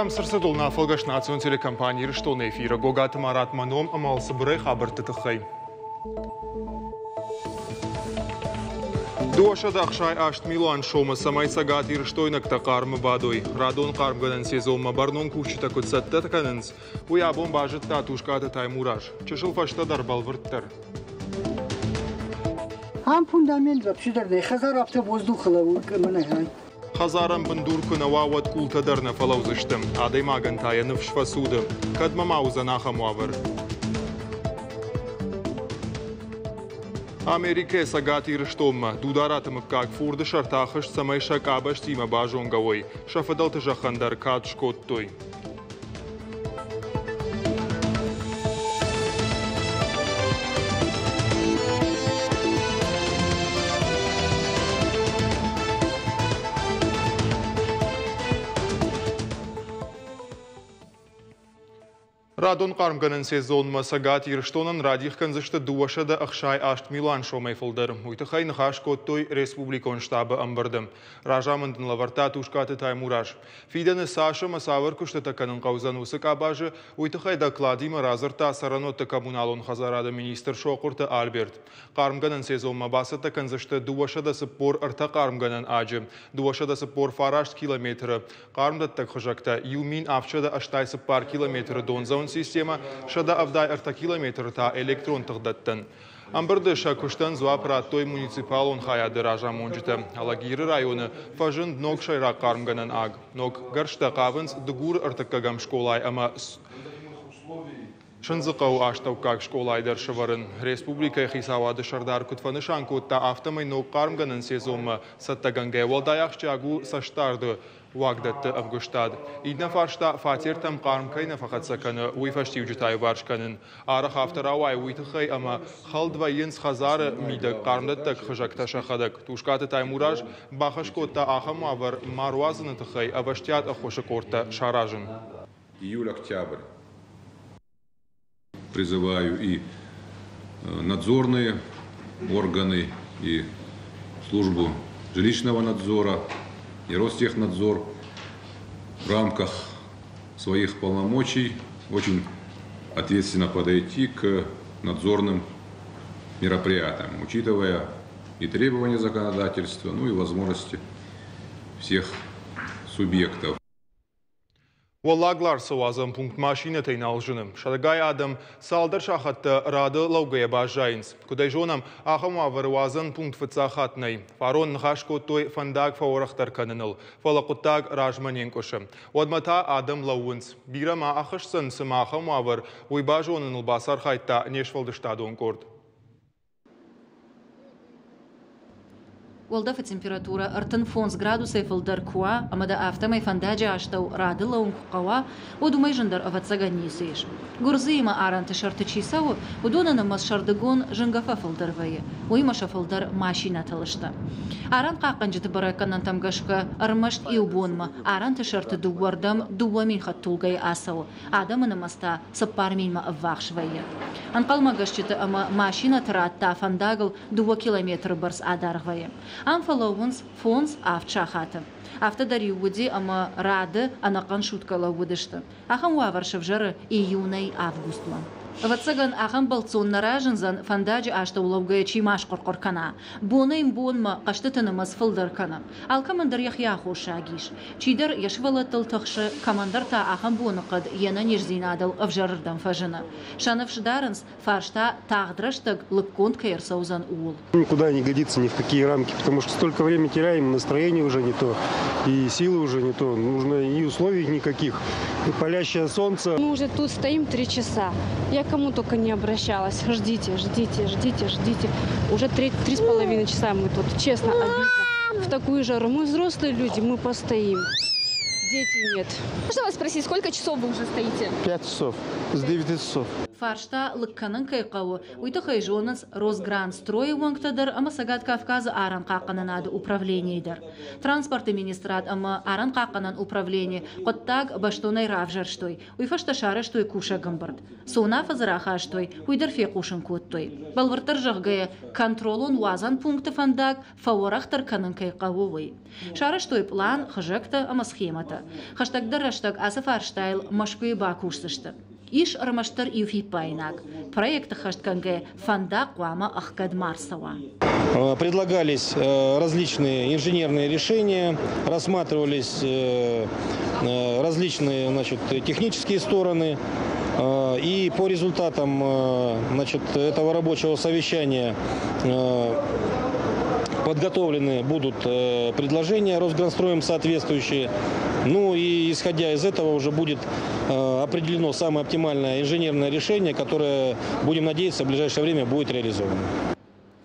Кӕм цы рцыд, уыл афӕлгӕст национ телекомпани Ирыстоны эфиры Гогаты Марат мӕ ном ӕмӕ цыбырӕй хабӕртты тыххӕй. 268 милуан сомы, цӕмӕй Цӕгат Ирыстойнӕгтӕ хъармы бадой. Радон хъармгӕнӕн сезонмӕ бӕрнон кусджытӕ куыд цӕттӕ кӕнынц, уый абон базыдта Тускъаты Таймураз. Чысыл фӕстӕдӕр бӕлвырддӕр. Ам фундамент вообще дӕр нӕй, хӕдзар афтӕ воздухы лӕууы, мӕнӕ. Хӕдзарӕн бындур куы нӕ уа, уӕд къултӕ дӕр нӕ фӕлӕудзысты. Адӕймагӕн та йӕ ныфс фӕцуды. Кӕдмӕ ма уыдзӕн ахӕм уавӕр? Америкӕйӕ Цӕгат Ирыстонмӕ Дудараты мыггаг фурды сӕрты ахызт, цӕмӕй сӕ къабӕзтимӕ базонгӕ уой. Сӕ фыдӕлты зӕххӕн дӕр кад скодтой. Радон хъармгӕнӕн сезонмӕ Цӕгат Ирыстонӕн радих кӕндзысты 268 милуан сомӕй фылдӕр. Уый тыххӕй ныхас кодтой республикон штабы ӕмбырды. Разамынд ын лӕвӕрдта Тускъаты Таймураз. Фидӕны цас ӕмӕ цавӕр куыстытӕ кӕнын хъӕудзӕн уыцы къабазы, уый тыххӕй докладимӕ радзырдта цӕрӕнуӕтты коммуналон хӕдзарады министр Сохъуырты Альберт. Хъармгӕнӕн сезонмӕ бацӕттӕ кӕндзысты 243 хъармгӕнӕн аджы, 249 километры хъармдӕттӕг хызӕгтӕ, 1784 километры дондзӕуӕн системӕ, 173 километры та электрон тыхдӕттӕн. Ӕмбырды сӕ куыстӕн дзуапп радтой муниципалон хайады разамонджытӕ. Алагиры районы фӕзынд ног сӕйраг хъармгӕнӕн аг. Ног гӕрзтӕ хъавынц Дыгуры ӕртыккӕгӕм скъолайы ӕмӕ Сындзыхъӕуы астӕуккаг скъолайы дӕр сӕвӕрын. Республикӕйы хицауады сӕрдар куыд фӕнысан кодта, афтӕмӕй ног хъармгӕнӕн сезонмӕ цӕттӕгӕнгӕ уӕлдай ахсджиаг у цӕстдарды уагдӕтты ӕмгуыстад. Иннӕ фарста фатертӕм хъарм кӕй нӕ фӕхӕццӕ кӕны, уый фӕстиуджытӕ иуварс кӕнын. Арӕх афтӕ рауайы уый тыххӕй, ӕмӕ хӕлд вӕййынц хӕдзары мидӕг хъармдӕттӕг хызӕгтӕ сӕхӕдӕг. Тускъаты Таймураз бахӕс кодта ахӕм уавӕр ма руадзыны тыххӕй ӕвӕстиат ӕххуысы къордтӕ саразын. Июль-октябрь. Призываю и надзорные органы, и службу жилищного надзора, и Ростехнадзор в рамках своих полномочий очень ответственно подойти к надзорным мероприятиям, учитывая и требования законодательства, ну и возможности всех субъектов. Уӕллаг Ларсы уадзӕн пункт машинӕтӕй нал зыны. Сӕдӕгай адӕм цалдӕр сахӕттӕ рады лӕугӕйӕ баззайынц. Куыд ӕй зонӕм, ахӕм уавӕры уадзӕн пункт фыццаг хатт нӕй. Фарон ныхас кодтой фӕндаг фӕуӕрӕхдӕр кӕныныл, фӕлӕ хъуыддаг размӕ не нкъуысы. Уӕдмӕ та адӕм лӕууынц. Бирӕ ма ахӕсдзӕн цымӕ ахӕм уавӕр, уый базоныныл бацархайдта не сфӕлдыстадон къорд. Уӕлдӕфы температурӕ 35 градусӕй фылдӕр куы уа ӕмӕ дӕ афтӕмӕй фӕндаджы астӕу рады лӕууын куы хъӕуа, уӕд уымӕй зындӕр ӕвӕццӕгӕн ницы ис. Гуырдзыимӕ арӕнты сӕрты чи цӕуы, уыдоны нымӕц сӕрдыгон зынгӕ фӕфылдӕр вӕййы, уыимӕ сӕ фылдӕр машинӕтыл сты. Арӕнхъахъхъӕнджыты бӕрӕггӕнӕнтӕм гӕсгӕ, ӕрмӕст иу бонмӕ арӕнты сӕрты дыууӕрдӕм 2000 хӕдтулгӕйы ацӕуы, адӕмы нымӕц та 4000-мӕ ӕввахс вӕййы. Ӕнхъӕлмӕгӕсджыты ӕмӕ машинӕты рад та фӕндагыл 2 километры бӕрц адаргъ вӕййы. Ам фӕлӕууынц 5-7 сахаты. Афтӕ дӕр-иу уыди ӕмӕ рады ӕнӕхъӕн суткӕ лӕууыдысты. Ахӕм уавӕр сӕвзӕры июнӕй августмӕ. Ӕвӕццӕгӕн, ахӕм бӕлццон нӕ разындзӕн, фӕндаджы астӕу лӕугӕйӕ чи ма схъуыр-хъуыр кӕна. Бонӕй-бонмӕ хъӕстыты нымӕц фылдӕр кӕны. Алкӕмӕн дӕр йӕхи аххосаг ис. Чидӕр йӕ сывӕллӕттыл тыхсы, кӕмӕндӕр та ахӕм боныхъӕд йе нӕниздзинадыл ӕвзӕрырдӕм фӕзыны. Сӕ ныфс дарынц, фарста тагъд рӕстӕг лыггонд кӕй ӕрцӕудзӕн, ууыл. Никуда не годится ни в какие рамки, потому что столько времени теряем, настроение уже не то, и силы уже не то, нужно и условий никаких, и палящее солнце. Мы уже тут стоим 3 часа. Я кому только не обращалась. Ждите, ждите, ждите, ждите. Уже 3,5 часа мы тут. Честно, обидно. В такую жару. Мы взрослые люди, мы постоим. Дети нет. Можно вас спросить, сколько часов вы уже стоите? 5 часов. С 9 часов. Фарста лыг кӕнын кӕй хъӕуы, уый тыххӕй зонынц Росгранстрой-ы уӕнгтӕ дӕр ӕмӕ Цӕгат Кавказы арӕнхъахъхъӕнынады управленийы дӕр. Транспорты министрад ӕмӕ арӕнхъахъхъӕнӕн управлени хъуыддаг бӕстонӕй равзӕрстой, уый фӕстӕ сарӕзтой кусӕг ӕмбырд. Цы уынаффӕ дзы рахастой, уый дӕр фехъусын кодтой. Бӕлвырддӕр зӕгъгӕйӕ, контролон-уадзӕн пункты фӕндаг фӕуӕрӕхдӕр кӕнын кӕй хъӕуы, уый. Сарӕзтой пълан, хызӕгтӕ ӕмӕ схемӕтӕ. Хӕстӕгдӕр рӕстӕг ацы фарстайыл Мӕскуыйы бакусдзысты. Ис ӕрмӕстдӕр иу фиппаинаг. Проекты ххӕстгӕнгӕ фӕндаг хъуамӕ ӕхгӕд ма рцӕуа. Предлагались различные инженерные решения, рассматривались различные, значит, технические стороны. И по результатам, значит, этого рабочего совещания подготовлены будут предложения Росгранстроем соответствующие. Ну и исходя из этого уже будет определено самое оптимальное инженерное решение, которое, будем надеяться, в ближайшее время будет реализовано.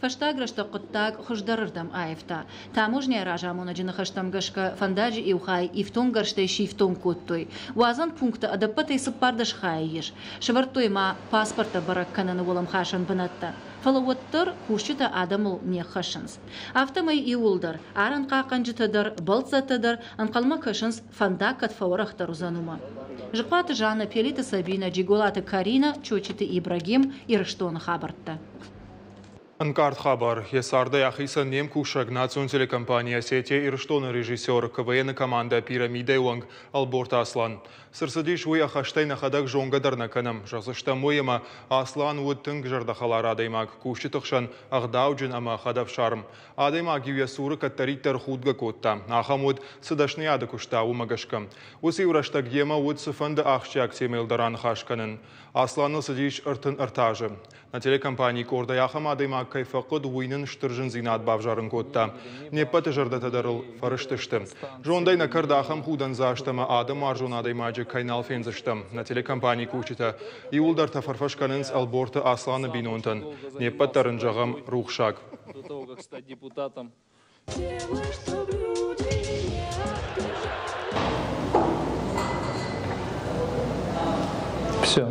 Фӕстаг рӕстӕг хъуыддаг хуыздӕрырдӕм аивта. Таможняйы разамонӕджы ныхӕстӕм гӕсгӕ фӕндаджы иу хай ифтонггӕрзтӕй сифтонг кодтой. Уадзӕн пункты ӕдӕппӕтӕй 14 хайы ис. Сӕвӕрдтой ма паспорттӕ бӕрӕг кӕныны уӕлӕмхасӕн бынӕттӕ. Фӕлӕ уӕддӕр кусджытӕ адӕмыл не ххӕссынц. Афтӕмӕй иууылдӕр, арӕнхъахъхъӕнджытӕ дӕр, бӕлццӕттӕ дӕр ӕнхъӕлмӕ кӕсынц, фӕндаг кӕд фӕуӕрӕхдӕр уыдзӕн, уымӕ. Зыхъуаты Жанна, Пелиты Сабинӕ, Джиголаты Каринӕ, Чочиты Ибрагим, Ирыстоны хабӕрттӕ. Ӕнкъард хабар. Йӕ цардӕй ахицӕн не мкусӕг национ телекомпани Осетия Ирыстоны режиссер, КВН-ы командӕ Пирамидӕ-йы уӕнг Ӕлборты Аслан. Цы рцыдис, уый ӕххӕстӕй нӕхӕдӕг зонгӕ дӕр нӕ кӕнӕм. Зӕгъдзыстӕм уый, ӕмӕ Аслан уыд тынг зӕрдӕхӕлар адӕймаг, кусджыты хсӕн ӕгъдауджын ӕмӕ хӕдӕфсарм. Адӕймаг-иу йӕ цуры кӕддӕриддӕр худгӕ кодта. Ахӕм уыд, цы дӕсныйады куыста, уымӕ гӕсгӕ. Уыцы иу рӕстӕг йемӕ уыд цыфӕнды ахсджиаг темӕйыл дӕр аныхас кӕнын. Асланыл цыдис 33 азы. Нӕ телекомпанийы къордӕй ахӕм адӕймаг кӕй фӕхъуыд, уый нын стыр зындзинад бавзарын кодта. Не ппӕты зӕрдӕтӕ дӕр ыл фӕрыстысты. Зондӕй нӕ кӕрд ахӕм худӕндзаст ӕмӕ адӕмуарзон адӕймаджы кӕй нал фендзыстӕм. Нӕ телекомпанийы кусджытӕ иууылдӕр тӕфӕрфӕс кӕнынц Ӕлборты Асланы бинонтӕн. Не ппӕт дӕр ын зӕгъӕм рухсаг. Все.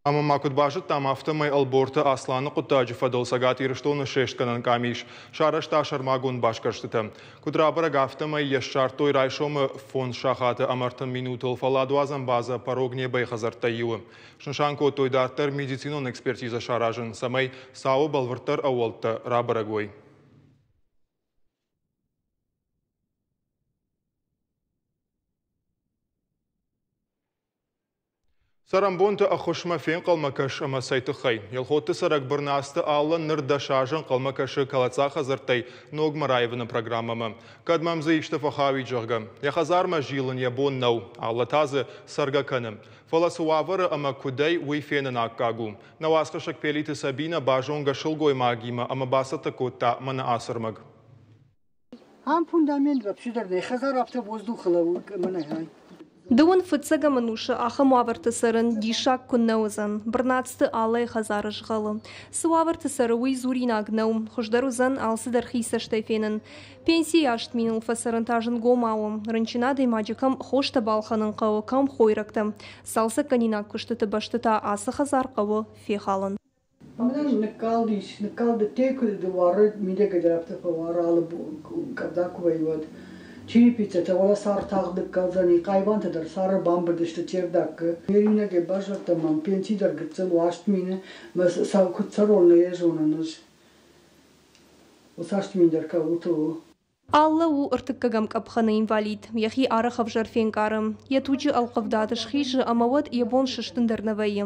Ӕмӕ ма куыд базыдтам, афтӕмӕй Ӕлборты Асланы хъуыддаджы фӕдыл Цӕгат Ирыстоны срестгӕнӕн къамис сарӕзта сӕрмагонд басгӕрстытӕ. Куыд рабӕрӕг, афтӕмӕй йӕ ссардтой райсомы 5 сахаты ӕмӕ 30 минутыл фӕлладуадзӕн базӕ Порог небӕйы хӕдзӕрттӕй иуы. Снысан кодтой дарддӕр медицинон экспертизӕ саразын, цӕмӕй цауы бӕлвырддӕр ӕууӕлттӕ рабӕрӕг уой. Цӕрӕнбонты ӕххуысмӕ фенхъӕлмӕ кӕс ӕмӕ цӕй тыххӕй. Елхотты цӕрӕг Бырнацты Алла ныр 10 азы ӕнхъӕлмӕ кӕсы кӕлӕддзаг хӕдзӕрттӕй ногмӕ раивыны программӕмӕ. Кӕд мӕм дзы исты фӕхауид, зӕгъгӕ. Йӕ хӕдзармӕ зилын йӕ бон нӕу, Алла та дзы цӕргӕ кӕны. Фӕлӕ цы уавӕры ӕмӕ куыдӕй, уый фенын аккаг у. Нӕ уацхӕссӕг Пелиты Сабинӕ базонгӕ сылгоймагимӕ ӕмӕ бацӕттӕ кодта мӕнӕ ацы ӕрмӕг. Ам фундамент вообще дӕр нӕ хӕдзар афтӕ воздухы лӕууы мӕнӕ. Дыууын фыццӕгӕм ӕнусы ахӕм уавӕрты цӕрын диссаг куыннӕ уыдзӕн. Бырнацты Аллайы хӕдзары згъӕлы. Цы уавӕрты цӕры, уый дзуринаг нӕу. Хуыздӕр уыдзӕн алцыдӕр хи цӕстӕй фенын. Пенсийы 8 000-ыл фӕцӕрын та зынгомау у. Рынчын адӕймаджы кӕм хостӕ балхӕнын хъӕуы, кӕм хойрӕгтӕ. Цалцӕггӕнинаг куыстыты бӕсты та ацы хӕдзар хъӕуы фехалын. Мӕнӕн ныккалдис, ныккалд куы уары, мидӕгӕй дӕр афтӕ фӕуары алы къӕвда куы вӕййы, уӕд. Черепицӕтӕ уӕлӕ цар тагъд ныккалдзӕни, хъайвантӕ дӕр цары бамбырд сты чердаккы. Иунӕгӕй баззадтӕн мӕм пенси дӕр гыццыл у 8 000, мӕ куыд цӕрон, нӕ йӕ зонын ӕз. Уыцы 8 000 дӕр кӕуылты у. Алла у ӕртыккӕгӕм къӕпхӕны инвалид. Йӕхи арӕх ӕвзӕр фенкъары. Йӕ туджы ӕлхъывдад схизы ӕмӕ уӕд йӕ бон сыстын дӕр нӕ вӕййы.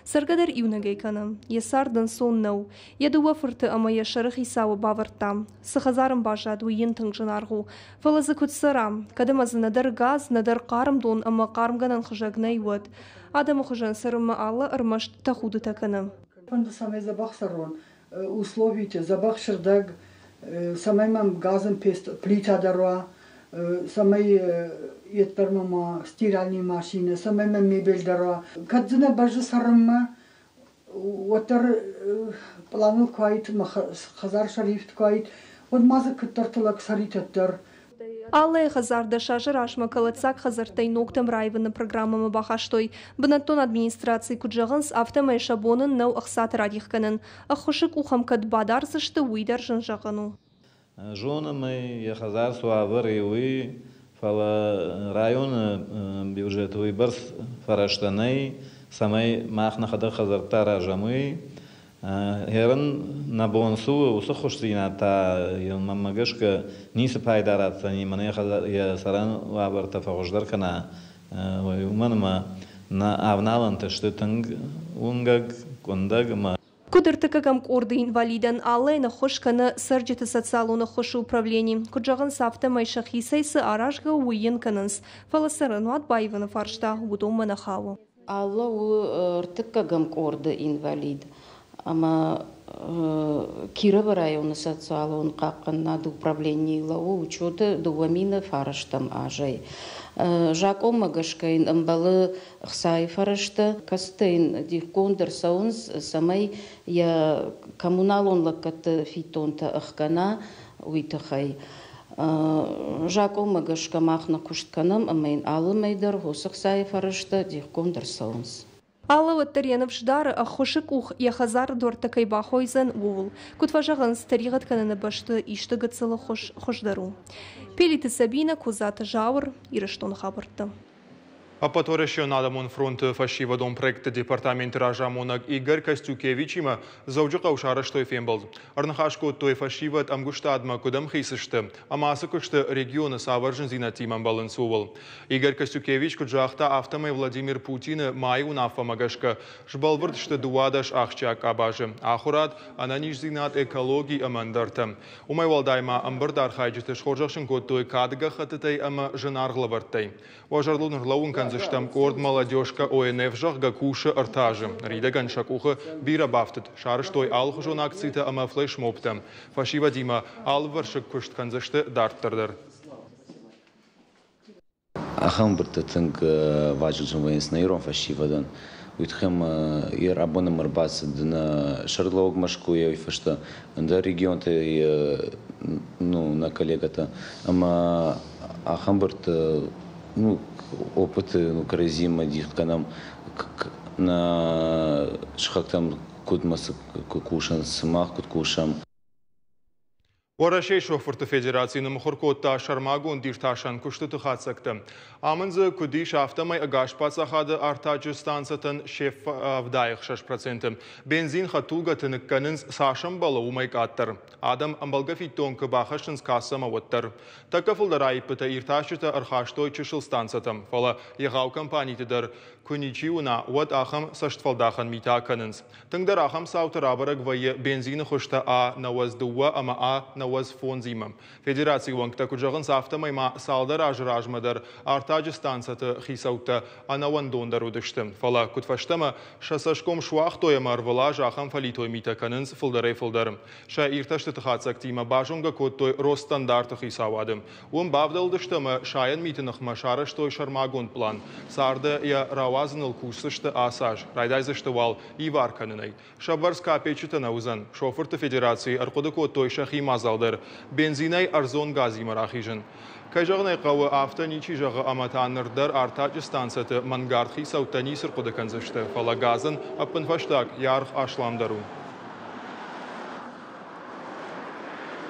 Цӕргӕ дӕр иунӕгӕй кӕны. Йӕ цард ӕнцон нӕу. Йӕ дыууӕ фырты ӕмӕ йӕ сӕрыхицауы бавӕрдта. Цы хӕдзар ын баззад, уый йын тынг зынаргъ у. Фӕлӕ дзы куыд цӕра, кӕд ӕмӕ дзы нӕдӕр газ, нӕдӕр хъарм дон ӕмӕ хъармгӕнӕн хызӕг нӕй, уӕд. Адӕмы хуызӕн цӕрынмӕ Алла ӕрмӕст тӕхудытӕ кӕны. Фӕнды, цӕмӕй дзӕбӕх цӕрон, условиты, дзӕбӕх сыгъдӕг, цӕмӕй мӕм газын плита дӕр уа, цӕмӕй йеддӕрмӕ ма стиральный машинӕ, цӕмӕй мӕм мебель дӕр уа. Кӕд дзы нӕ бӕззы цӕрынмӕ, уӕддӕр пъланыл куы уаид, мӕ хӕдзар сӕрифт куы уаид, уӕд ма дзы куыддӕрты лӕг цӕритӕд дӕр. Аллӕйы хӕдзар 10 азы размӕ кӕлӕддзаг хӕдзӕрттӕй ногтӕм раивыны программӕмӕ бахастой. Бынӕттон администрацийы куыд зӕгъынц, афтӕмӕй сӕ бон ын нӕу ӕхцаты радих кӕнын. Ӕххуысы къух ӕм кӕд бадардзысты, уый дӕр зын зӕгъӕн у. Зонӕм ӕй, йӕ хӕдзар цы уавӕры уый, фӕлӕ районы бюджеты уыйбӕрц фӕрӕзтӕ нӕй, цӕмӕй мах нӕхӕдӕг хӕдзӕрттӕ аразӕм, уый. Хӕрын нӕ бон цы у, уыцы хуыздзинад та мӕнмӕ гӕсгӕ ницы пайда ратдзӕни, мӕнӕ йӕ цӕрӕн уавӕртӕ фӕхуыздӕр кӕна, уымӕн ӕмӕ нӕ авналӕнтӕ сты тынг уынгӕг, къуындӕг ӕмӕ Куыд ӕртыккӕгӕм къорды инвалидӕн Аллӕ ныххуыс кӕны цӕрджыты социалон ӕххуысы управлени. Куыд зӕгъынц, афтӕмӕй сӕхицӕй цы аразгӕ у, уый йын кӕнынц. Фӕлӕ цӕрӕнуат баивыны фарста уыдонмӕ нӕ хауы. Аллӕ у ӕртыккӕгӕм къорды инвалид ӕмӕ Кировы районы социалон хъахъхъӕнынады управленийы лӕууы учеты 2009 азӕй. Закъонмӕ гӕсгӕ йын ӕмбӕлы ӕхцайы фӕрӕзтӕ, кӕцытӕ йын дихгонд ӕрцӕуынц, цӕмӕй йӕ коммуналон лӕггӕдты фиддонтӕ ӕхгӕна, уый тыххӕй. Закъонмӕ гӕсгӕ мах нӕ куыст кӕнӕм ӕмӕ йын алы мӕй дӕр уыцы ӕхцайы фӕрӕзтӕ дихгонд ӕрцӕуынц. Аллӕ уӕддӕр йӕ ныфс дары, ӕххуысы къух йӕ хӕдзары дуӕрттӕ кӕй бахойдзӕн, ууыл. Куыд фӕзӕгъынц, тӕригъӕд кӕныны бӕсты исты гыццыл ӕххуыс хуыздӕр у. Пелиты Сабинӕ, Козаты Зауыр, Ирыстоны хабӕрттӕ. Ӕппӕтуӕрӕсеон адӕмон фронты фӕсивӕдон проектты департаменты разамонӕг Игорь Костюкевичимӕ Дзӕуджыхъӕуы сарӕзтой фембӕлд. Ӕрныхас кодтой фӕсивӕд ӕмгуыстадмӕ куыд ӕмхиц сты ӕмӕ ацы куысты регионы цавӕр зындзинӕдтимӕ ӕмбӕлынц, ууыл. Игорь Костюкевич куыд загъта, афтӕмӕй Владимир Путины майы уынаффӕмӕ гӕсгӕ сбӕлвырд сты 12 ахсджиаг къабазы – ахуырад, ӕнӕниздзинад, экологи ӕмӕ ӕндӕртӕ. Уымӕй уӕлдай ма ӕмбырды архайджыты схорзӕхджын кодтой кады гӕххӕттытӕй ӕмӕ зынаргъ лӕвӕрттӕй. Уӕ зӕрдыл нырлӕууын кӕндзыстӕм, къорд «Молодежка ОНФ», зӕгъгӕ, кусы ӕртӕ азы. Ныридӕгӕн сӕ къухы бирӕ бафтыд. Сарӕзтой алыхуызон акцитӕ ӕмӕ флешмобтӕ. Фӕсивӕдимӕ алывӕрсыг куыст кӕндзысты дарддӕр дӕр. Ахӕм ӕмбырдтӕ тынг вазыгджын вӕййынц нӕ ирон фӕсивӕдӕн. Уый тыххӕй ӕмӕ йӕ абон ӕм ӕрбацыд нӕ сӕргълӕууӕг Мӕскуыйӕ, уый фӕстӕ ӕндӕр регионтӕй ну, нӕ коллегӕтӕ. Ӕмӕ ахӕм ӕмбырдты ну, опыты ну, кӕрӕдзимӕ дих кӕнӕм нӕ сыхӕгтӕм куыд кусынц, мах куыд кусӕм. Уӕрӕсейы шофырты федераци ныммыхуыр кодта сӕрмагонд иртасӕн куыстыты хатдзӕгтӕ. Амынд дзы куыд ис, афтӕмӕй ӕгас паддзахады артаджы станцӕтӕн се 76% бензин хӕдтулгӕты ныккӕнынц, цас ӕмбӕлы, уымӕй къаддӕр. Адӕм ӕмбӕлгӕ фиддон куы бахӕссынц кассӕмӕ, уӕддӕр. Тӕккӕ фылдӕр аиппытӕ иртасджытӕ ӕрхастой чысыл станцӕтӕм, фӕлӕ егъау компаниты дӕр куы ничи уына, уӕд ахӕм цӕстфӕлдахӕн митӕ акӕнынц. Тынгдӕр ахӕм цауты рабӕрӕг вӕййы бензины хуызтӕ А-92 ӕмӕ А-95-имӕ. Федерацийы уӕнгтӕ куыд зӕгъынц, афтӕмӕй ма цалдӕр азы размӕ дӕр артаджы станцӕты хицӕуттӕ ӕнӕуӕндондӕр уыдысты. Фӕлӕ куыдфӕстӕмӕ сӕ цӕсгом суагътой ӕмӕ ӕрвылаз ахӕм фӕлитой митӕ кӕнынц фылдӕрӕй-фылдӕр. Сӕ иртӕстыты хатдзӕгтимӕ базонгӕ кодтой Росстандарты хицауады. Уым бавдӕлдысты ӕмӕ сайӕн миты ныхмӕ сарӕзтой сӕрмагонд пълан. Царды йӕ рауадзыныл кусдзысты ацы аз. Райдайдзысты уал ивар кӕнынӕй. Сӕ бӕрц капеччытӕ нӕ уыдзӕн. Шофырты федерацийы ӕрхъуыды кодтой сӕхи мадзал дӕр – бензинӕй ӕрдзон газимӕ рахизын. Кӕй зӕгъын ӕй хъӕуы, афтӕ ничи зӕгъы ӕмӕ та ныр дӕр артаджы станцӕты мӕнгард хицӕуттӕ ницы рхъуыды кӕндзысты, фӕлӕ газӕн ӕппынфӕстаг йӕ аргъ асламдӕр у.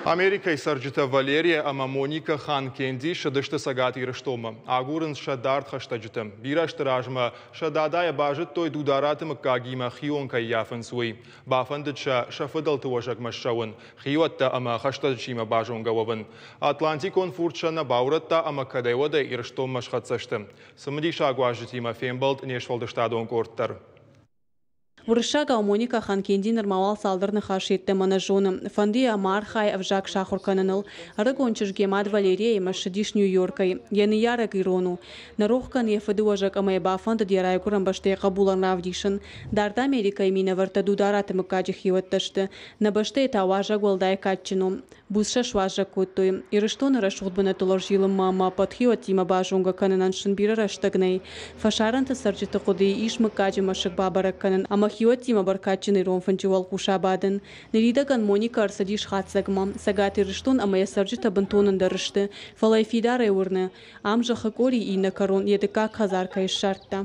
Америкӕйы цӕрджытӕ Валерия ӕмӕ Моника Ханкенди ссыдысты Цӕгат Ирыстонмӕ. Агурынц сӕ дард хӕстӕджыты. Бирӕ азты размӕ сӕ дадайӕ базыдтой Дудараты мыггагимӕ хион кӕй ййафынц, уый. Бафӕндыд сӕ сӕ фыдӕлты уӕзӕгмӕ ссӕуын, хиуӕттӕ ӕмӕ хӕстӕджытимӕ базонгӕ уӕвын. Атлантикон фурд сӕ нӕ баурӕдта ӕмӕ кӕдӕй-уӕдӕй Ирыстонмӕ схӕццӕ сты. Цымыдисаг уазджытимӕ фембӕлд не сфӕлдыстадон къорд дӕр. Уырыссагау Моника Ханкенди нырма уал цалдӕр ныхасы йеддӕмӕ нӕ зоны. Фӕнды йӕ ӕмӕ архайы ӕвзаг сахуыр кӕныныл. Ӕрыгон чызг йӕ мад Валерияимӕ ссыдис Нью-Йоркӕй. Йӕ ныййарӕг ирон у. Нӕ рох кӕны йӕ фыдыуӕзӕг ӕмӕ йӕ бафӕндыд йӕ райгуырӕн бӕстӕ йӕ хъӕбулӕн равдисын. Дард Америкӕйы минӕвӕрттӕ Дудараты мыггаджы хиуӕттӕ сты. Нӕ бӕстӕйы та уазӕг уӕлдай кадджын у. Буц сӕ суазӕг кодтой. Ирыстоны рӕсугъд бынӕттыл ӕрзилынмӕ ӕмӕ ӕппӕт хиуӕттимӕ базонгӕ кӕнынӕн сын бирӕ рӕстӕг нӕй. Фӕсарӕнты цӕрджыты хъуыдыйы ис мыггаджы мӕсыг бабӕрӕг кӕнын ӕмӕ хиуӕттимӕ бӕркадджын ирон фынджы уӕлхъус абадын. Ныридӕгӕн Моникӕ ӕрцыдис хатдзӕгмӕ. Цӕгат Ирыстон ӕмӕ йӕ цӕрджытӕ бынтон ӕндӕр сты, фӕлӕ йӕ фидарӕй уырны, ам зӕххы къорийы иннӕ кӕрон йӕ дыккаг хӕдзар кӕй ссардта.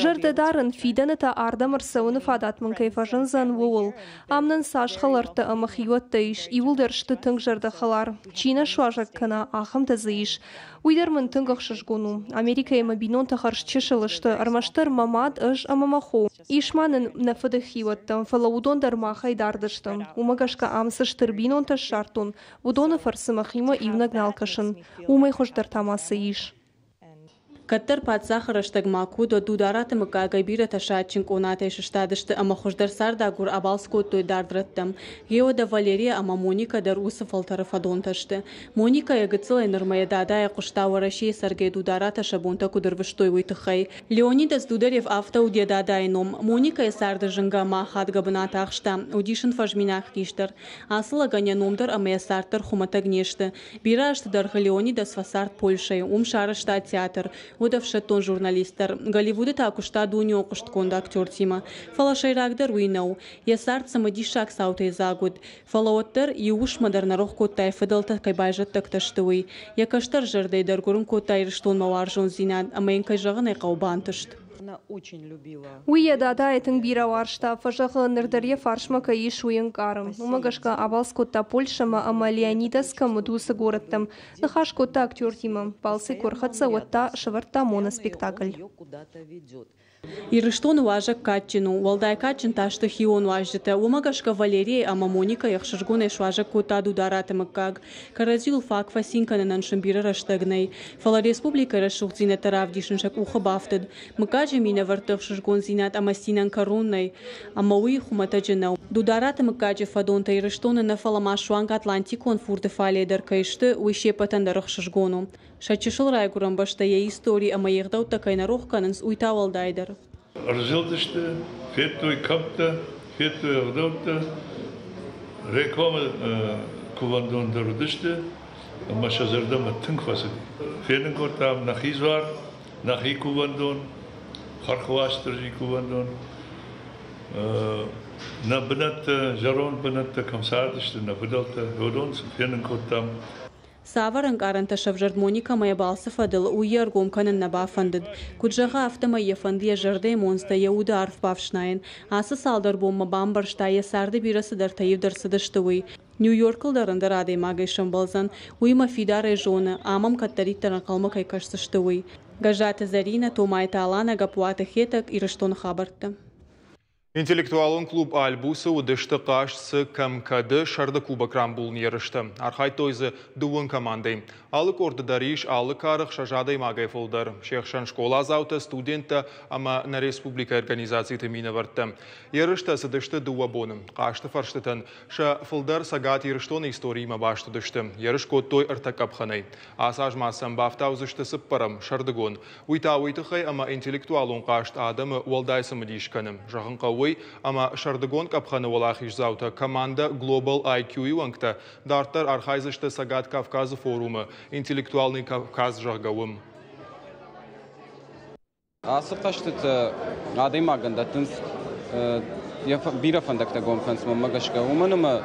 Зӕрдӕ дарын, фидӕны та ардӕм ӕрцӕуыны фадат мын кӕй фӕзындзӕн, ууыл. Ам нын цас хӕлӕрттӕ ӕмӕ хиуӕттӕ ис, иууылдӕр сты тынг зӕрдӕхӕлар. Чи нӕ суазӕг кӕна, ахӕмтӕ дзы ис. Уый дӕр мын тынг ӕхсызгон у. Америкӕйы мӕ бинонтӕ хӕрз чысыл сты, ӕрмӕстдӕр мӕ мад, ӕз ӕмӕ мӕ хо. Ис ма нын нӕ фыды хиуӕттӕ, фӕлӕ уыдон дӕр махӕй дард сты. Уымӕ гӕсгӕ ам цы стыр бинонтӕ ссардтон, уыдоны фӕрцы мӕхимӕ иунӕг нал кӕсын. Уымӕй хуыздӕр та ма цы ис? Кӕддӕр паддзахы рӕстӕгмӕ куыд уӕд Дудараты мыггагӕй бирӕтӕ сӕ адджын къонатӕй сыстадысты ӕмӕ хуыздӕр цардагур абалц кодтой дард рӕттӕм. Гъеуӕдӕ Валерия ӕмӕ Моникӕ дӕр уыцы фӕлтӕры фӕдонтӕ сты. Моникӕ йӕ гыццылӕй нырмӕ йӕ дадайӕ хъуыста Уӕрӕсейы цӕргӕ Дударатӕ сӕ бонтӕ куыд ӕрвыстой, уый тыххӕй. Леонидас Дударев афтӕ уыд йӕ дадайы ном. Моникӕйы царды зынгӕ ӕмӕ ахадгӕ бынат ахста, уыдис ын фӕзминаг хистӕр. Ацы лӕгӕн йӕ ном дӕр ӕмӕ йӕ цард дӕр хуымӕтӕг не сты. Бирӕ азты дӕргъы Леонидас фӕцард Польшӕйы, уым сарӕзта театр, уыд ӕфсӕддон журналист дӕр. Голливуды та куыста дунеон хъуыстгонд актертимӕ. Фӕлӕ сӕйрагдӕр уый нӕу. Йӕ цард цымыдисаг цаутӕй дзаг уыд. Фӕлӕ уӕддӕр иу уысммӕ дӕр нӕ рох кодта йӕ фыдӕлтӕ кӕй байзӕддӕгтӕ сты, уый. Йӕ кӕстӕр зӕрдӕйы дӕр гуырын кодта Ирыстонмӕ уарзондзинад ӕмӕ йын, кӕй зӕгъын ӕй хъӕуы, бантыст. Уый йӕ дадайы тынг бирӕ уарзта, фӕзӕгъы, ныр дӕр йӕ фарсмӕ кӕй ис, уый ӕнкъары. Уымӕ гӕсгӕ абалц кодта Польшӕмӕ ӕмӕ Леонидас кӕм уыд, уыцы горӕттӕм. Ныхас кодта актертимӕ. Балцы куы ӕрхӕццӕ, уӕд та сӕвӕрдта моноспектакль. Ирыстоны уазӕг кадджын у, уӕлдай кадджын та сты хион уазджытӕ. Уымӕ гӕсгӕ Валерийы ӕмӕ Моникӕйы ӕхсызгонӕй суазӕг кодта Дудараты мыггаг. Кӕрӕдзиуыл фаг фӕцин кӕнынӕн сын бирӕ рӕстӕг нӕй, фӕлӕ республикӕйы рӕсугъддзинӕдтӕ равдисын сӕ къухы бафтыд. Мыггаджы минӕвӕртты ӕхсызгондзинад ӕмӕ цинӕн кӕрон нӕй, ӕмӕ уый хуымӕтӕджы нӕу. Дудараты мыггаджы фӕдонтӕ Ирыстоны нӕ, фӕлӕ ма суанг Атлантикон фурды фале дӕр кӕй сты, уый се ппӕтӕн дӕр ӕхсызгон у. Сӕ чысыл райгуырӕн бӕстӕ йӕ истори ӕмӕ йе гъдӕуттӕ кӕй нӕ рох кӕнынц, уый та уӕлдайдӕр. Ӕрзылдысты, федтой кӕмттӕ, федтой ӕгъдӕуттӕ, Рекомы кувӕндон дӕр уыдысты ӕмӕ сӕ зӕрдӕмӕ тынг фӕцыди. Фенын кодтам нӕхи дзуар, нӕхи кувӕндон, Хӕрх Уастырджи кувӕндон. Нӕ бынӕттӕ, зӕронд бынӕттӕ кӕм цардысты, нӕ фыдӕлтӕ, уыдон сын фенын кодтам. Цавӕр ӕнкъарӕнтӕ сӕвзӕрд Моникӕмӕ йӕ балцы фӕдыл, уый йӕ ӕргом кӕнын нӕ бафӕндыд. Куыд зӕгъы, афтӕмӕй йӕ фӕнды йӕ зӕрдӕйы монцтӕ йӕ уды арф бафснайын. Ацы цалдӕр бонмӕ бамбӕрста, йӕ царды бирӕ цыдӕртӕ ивд ӕрцыдысты, уый. Нью-Йоркыл дӕр ӕндӕр адӕймагӕй сӕмбӕлдзӕн, уый мӕ фидарӕй зоны, ам ӕм кӕддӕриддӕр ӕнхъӕлмӕ кӕй кӕсдзысты, уый. Гӕззаты Зӕринӕ, Томайты Аланӕ, Гаппуаты Хетӕг, Ирыстоны хабӕрттӕ. Интеллектуалон клуб «Альбус»-ы уыдысты хъазт цы кӕм кӕды сӕрды кубок рамбулын ерысты. Архайдтой дзы дыууын командӕйы. Алы къорды дӕр ис алы кары хсӕз адӕймагӕй фылдӕр. Се хсӕн скъоладзаутӕ, студенттӕ ӕмӕ нӕ республикӕйы организациты минӕвӕрттӕ. Ерыстӕ цыдысты дыууӕ боны. Хъазты фӕрстытӕн сӕ фылдӕр Цӕгат Ирыстоны историимӕ баст уыдысты. Ерыс кодтой ӕртӕ къӕпхӕнӕй. Ацы аз ма сӕм бафтаудзысты цыппӕрӕм, сӕрдыгон. Уый та уый тыххӕй, ӕмӕ интеллектуалон хъазт адӕмы уӕлдай цымыдис кӕны. Зӕгъын хъӕуы уый, ӕмӕ сӕрдыгон къӕпхӕны уӕлахиздзаутӕ командӕ Global IQ-йы уӕнгтӕ дарддӕр архайдзысты Цӕгат Кавказы форумы «Интеллектуальный Кавказ», зӕгъгӕ, уым. Ацы хъӕзтытӕ адӕймагӕн дӕттынц йӕ бирӕ фӕндӕгтӕ гом кӕнынц мӕнмӕ гӕсгӕ, уымӕн ӕмӕ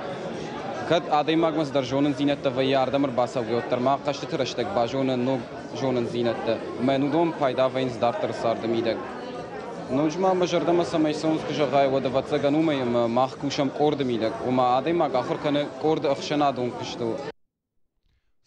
кӕд адӕймагмӕ цыдӕр зонындзинӕдтӕ вӕййы ардӕм ӕрбацӕугӕ, уӕддӕр ма хъӕзтыты рӕстӕг базоны ног зонындзинӕдтӕ ӕмӕ йын уыдон пайда вӕййынц дарддӕры царды мидӕг. Ноджы ма мӕ зӕрдӕмӕ цӕмӕй цӕуынц, куы зӕгъай, уӕд ӕвӕццӕгӕн уымӕй ӕмӕ мах кусӕм къорды мидӕг, ома адӕймаг ахуыр кӕны къорды ӕхсӕнадон куыстыл.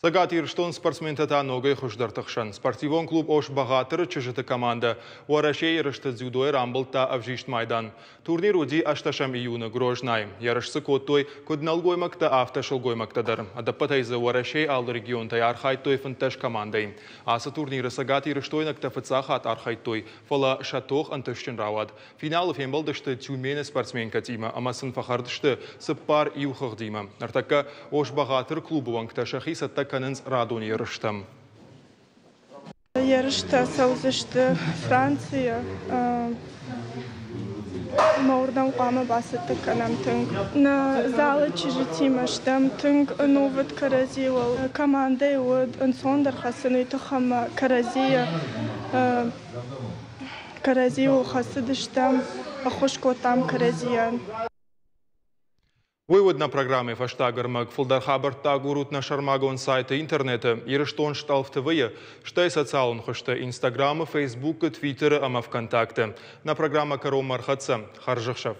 Цӕгат Ирыстон спортсментӕ та ногӕй хуыздӕрты хсӕн. Спортивон клуб Ош-Бӕгъатыры чызджыты командӕ Уӕрӕсейы ерысты дзюдойы рамбылдта ӕвзист майдан. Турнир уыди ӕстӕсӕм июны Грознайы. Ерыс дзы кодтой куыд нӕлгоймӕгтӕ, афтӕ сылгоймӕгтӕ дӕр. Ӕдӕппӕтӕй дзы Уӕрӕсейы алы регионтӕй архайдтой 15 командӕйы. Ацы турниры цӕгатирыстойнӕгтӕ фыццаг хатт архайдтой, фӕлӕ сӕ тох ӕнтыстджын рауад. Финалы фембӕлдысты Тюмены спортсменкӕтимӕ ӕмӕ сын фӕхӕрд сты цыппар иу хыгъдимӕ. Ныртӕккӕ Ос-Бӕгъатыр клубы уӕнгтӕ сӕхи цӕттӕ кӕнынц радон ерыстӕм. Ерыстӕ цӕудзысты Францийы ӕмӕ уырдӕм хъуамӕ бацӕттӕ кӕнӕм тынг. Нӕ залы чызджытимӕ стӕм тынг ӕнувыд кӕрӕдзиуыл. Командӕйы уыд ӕнцондӕр хӕцын уый тыххӕй ӕмӕ кӕрӕдзийы. Кӕрӕдзиуыл хӕцыдыстӕм, ӕххуыс кодтам кӕрӕдзийӕн. Уый уыд нӕ программӕйы фӕстаг ӕрмӕг. Фылдӕр хабӕрттӕ агурут нӕ сӕрмагонд сайты интернеты Ирыстон стъӕлф ТВ-йы, стӕй социалон хызты Инстаграмы, Фейсбукы, Твиттеры ӕмӕ ВКонтакты. Нӕ программӕ кӕронмӕ ӕрхӕццӕ. Хӕрзӕхсӕв!